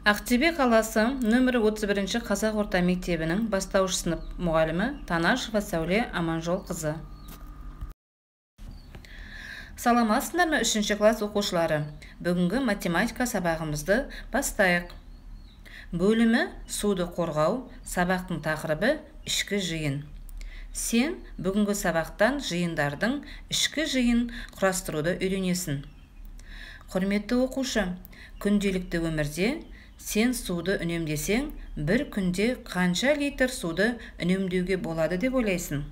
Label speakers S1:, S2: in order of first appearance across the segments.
S1: Ақтөбе қаласы нөмірі 31-ші Қазақ орта мектебінің бастауыш сынып мұғалімі Танашева Сәуле Аманжолқызы. Саламатсыздар ма, 3-ші класс оқушылары? Бүгінгі математика сабағымызды бастайық. Бөлімі суды қорғау, сабақтың тақырыбы ішкі жиын. Сен бүгінгі сабақтан жиындардың ішкі жиын құрастыруды үйренесің. Құрметті оқушы, күнделікті өмірде сен суды үнемдесең, бір күнде қанша литр суды үнемдеуге болады деп ойлайсың?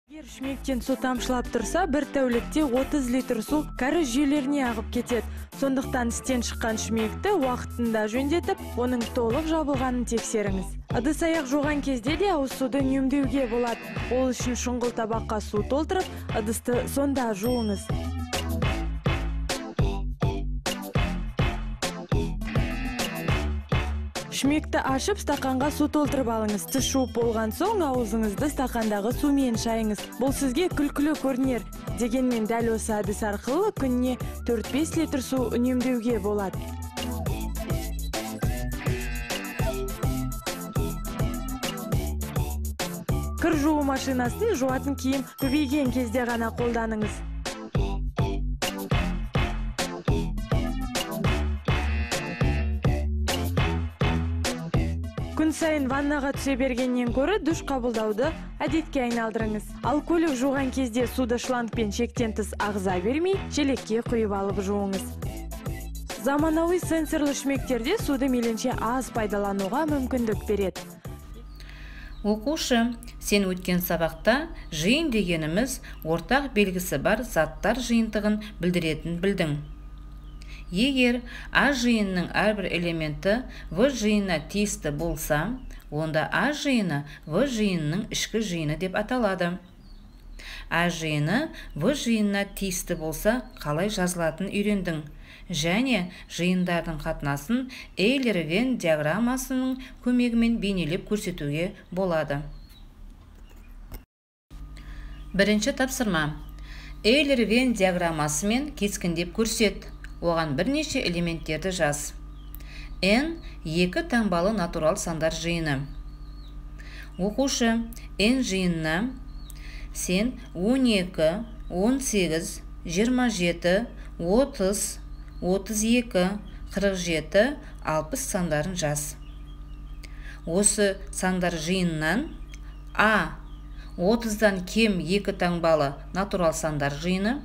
S2: Егер шүмектен су тамшылап тұрса, бір тәулікте 30 литр су кәріз жүйелеріне ағып кетеді. Сондықтан істен шыққан шүмекті уақытында жөндетіп, оның толық жабылғанын тексеріңіз. Ыдыс-аяқ жуған кезде де ауыз суды үнемдеуге болады. Ол үшін шұңғыл табаққа су толтырып, ыдысты сонда жуыңыз. Шүмекті ашып, стақанға су толтырып алыңыз. Тіс жуып болған соң аузыңызды стақандағы сумен шайыңыз. Бұл сізге күлкілі көрінер. Дегенмен дәл осы әдіс арқылы күніне 4-5 литр су үнемдеуге болады. Кір жуу машинасын жуатын киім көбейген кезде ғана қолданыңыз. Күн сайын ваннаға түсе бергеннен гөрі душ қабылдауды әдетке айналдырыңыз. Ал көлік жуған кезде суды шлангпен шектен тыс ағыза бермей, шелекке құйып алып жуыңыз. Заманауи сенсорлы шүмектерде суды мейлінше аз пайдалануға мүмкіндік береді.
S1: Оқушы, сен өткен сабақта жиын дегеніміз ортақ белгісі бар заттар жиынтығын білдіретінін білдің. Егер А жиынының әрбір элементі В жиынына тиісті болса, онда А жиыны В жиынының ішкі жиыны деп аталады. А жиыны В жиынына тиісті болса, қалай жазылатынын үйрендің. Және жиындардың қатынасын Эйлер-Венн диаграммасының көмегімен бейнелеп көрсетуге болады. Бірінші тапсырма. Эйлер-Венн диаграммасымен кескіндеп көрсет. Оған бірнеше элементтерді жаз. N екі таңбалы натурал сандар жиыны. Оқушы, N жиынына сен 12, 18, 27, 30, 32, 47, 60 сандарын жаз. Осы сандар жиынынан А 30-дан кем екі таңбалы натурал сандар жиыны,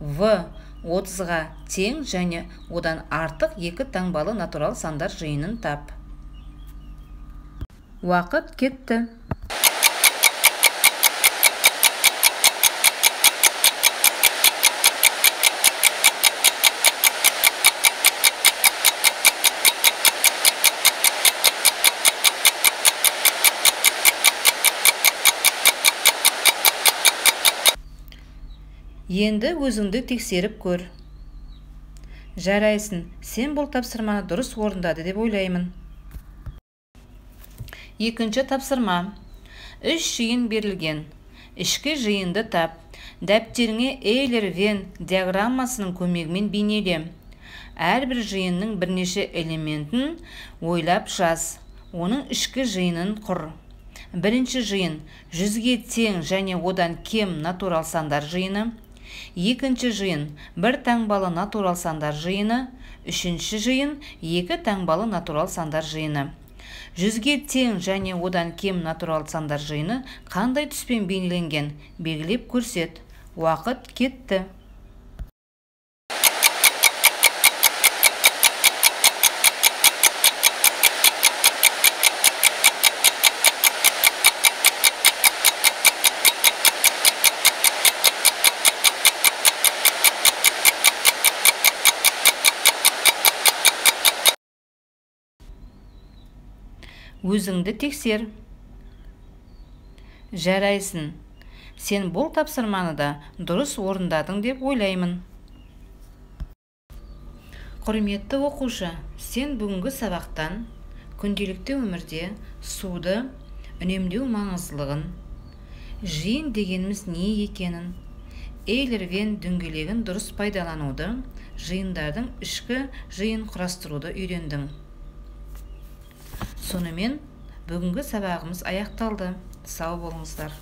S1: В 30-ға тең және одан артық екі таңбалы натурал сандар жиынын тап. Уақыт кетті. Енді өзіңді тексеріп көр. Жарайсың, сен бұл тапсырманы дұрыс орындады деп ойлаймын. Екінші тапсырма. 3 жиын берілген. Ішкі жиынды тап. Дәптеріңе Эйлер-Венн диаграммасының көмегімен бейнеле. Әрбір жиынның бірнеше элементін ойлап жаз. Оның ішкі жиынын құр. Бірінші жиын 100-ге тең және одан кем натурал сандар жиыны. Екінші жиын бір таңбалы натурал сандар жиыны. Үшінші жиын екі таңбалы натурал сандар жиыны. 100-ге тең және одан кем натурал сандар жиыны қандай түспен бейнеленген? Белгілеп көрсет. Уақыт кетті. Өзіңді тексер. Жарайсың. Сен бұл тапсырманы да дұрыс орындадың деп ойлаймын. Құрметті оқушы, сен бүгінгі сабақтан күнделікті өмірде суды үнемдеу маңыздылығын, жиын дегеніміз не екенін, Эйлер-Венн дөңгелегін дұрыс пайдалануды, Жиындардың ішкі жиын құрастыруды үйрендің. Сонымен, бүгінгі сабағымыз аяқталды. Сау болыңыздар.